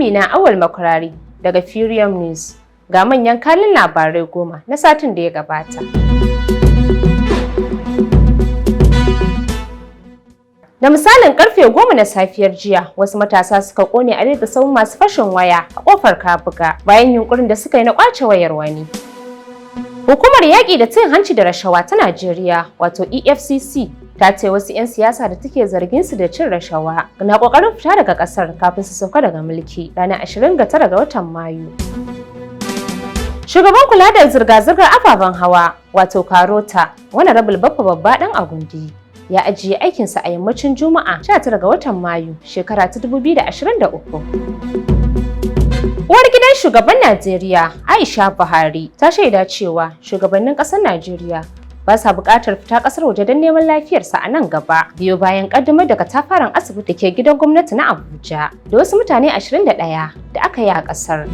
Amina Awal Makurari daga Furium News. Ga manyan kanun labarai 10 na satin da ya gabata. Da misalin karfe 10 na safiyar jiya, wasu matasa suka kone a da sauran masu fashin waya a kofar Kabuga bayan yunkurin da suka yi na kwace wayar wani. Hukumar yaƙi da cin hanci da rashawa ta Najeriya, wato EFCC, ta ce wasu 'yan siyasa da take zargin su da cin rashawa na ƙoƙarin fita daga ƙasar kafin su sauka daga mulki ranar 29 ga watan Mayu. Shugaban kula da zirga-zirgar ababen hawa, wato Karota, wani rabul Baffa Babba ɗan Agundi, ya ajiye aikinsa a yammacin Juma'a 19 ga watan Mayu shekara ta 2023. Uwar gidan shugaban Najeriya, Aisha Buhari, ta shaida cewa shugabannin ƙasar Najeriya ba sa buƙatar fita ƙasar waje don neman lafiyarsa a nan gaba. Biyo bayan ƙaddamar da katafaren asibiti ke gidan gwamnati na Abuja da wasu mutane 21 da aka yi a ƙasar.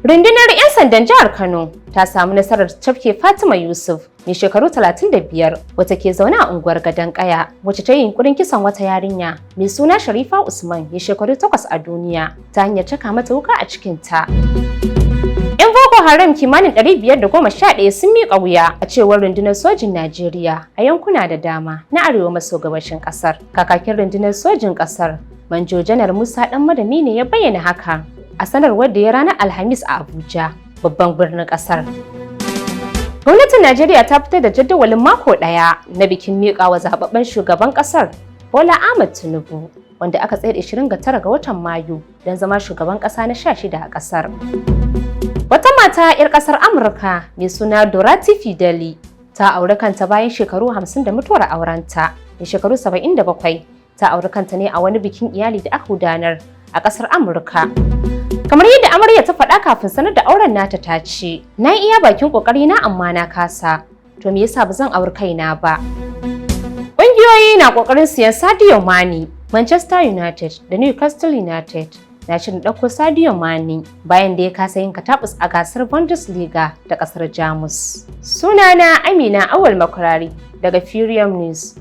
Rundunar 'yan sandan jihar Kano ta samu nasarar cafke Fatima Yusuf mai shekaru 35, wata ke zaune a unguwar Gadon Kaya, wacce ta yi yunkurin kisan wata yarinya mai suna Sharifa Usman mai shekaru 8 a duniya ta hanyar caka mata wuka a cikinta. 'Yan Boko Haram kimanin 511 sun miƙa wuya, a cewar rundunar sojin Najeriya, a yankuna da dama na arewa maso gabashin ƙasar. Kakakin rundunar sojin ƙasar, Manjo Janar Musa Dan Madami, ne ya bayyana haka a sanarwar da ya ranar Alhamis a Abuja, babban birnin ƙasar. Gwamnatin Najeriya ta fitar da jadawalin mako ɗaya na bikin miƙa wa zababben shugaban ƙasar Bola Ahmed Tinubu, wanda aka tsayar 29 ga watan Mayu don zama shugaban ƙasa na 16 a ƙasar. Wata mata 'yar ƙasar Amurka mai suna Dorothy Fideli ta auri kanta bayan shekaru 50 da mutuwar aurenta. Mai shekaru 77, ta auri kanta ne a wani bikin iyali da aka gudanar a ƙasar Amurka. Kamar yadda amarya ta faɗa kafin sanar da auren nata, ta ce, "Na iya bakin ƙoƙari na amma na kasa. To me yasa ba zan auri kaina ba?" Ƙungiyoyi na ƙoƙarin siyan Sadio Mane. Manchester United da Newcastle United na shirin ɗauko Sadio Mane bayan da ya kasa yin katabus a gasar Bundesliga da ƙasar Jamus. Sunana Amina Awal Makurari daga Furium News.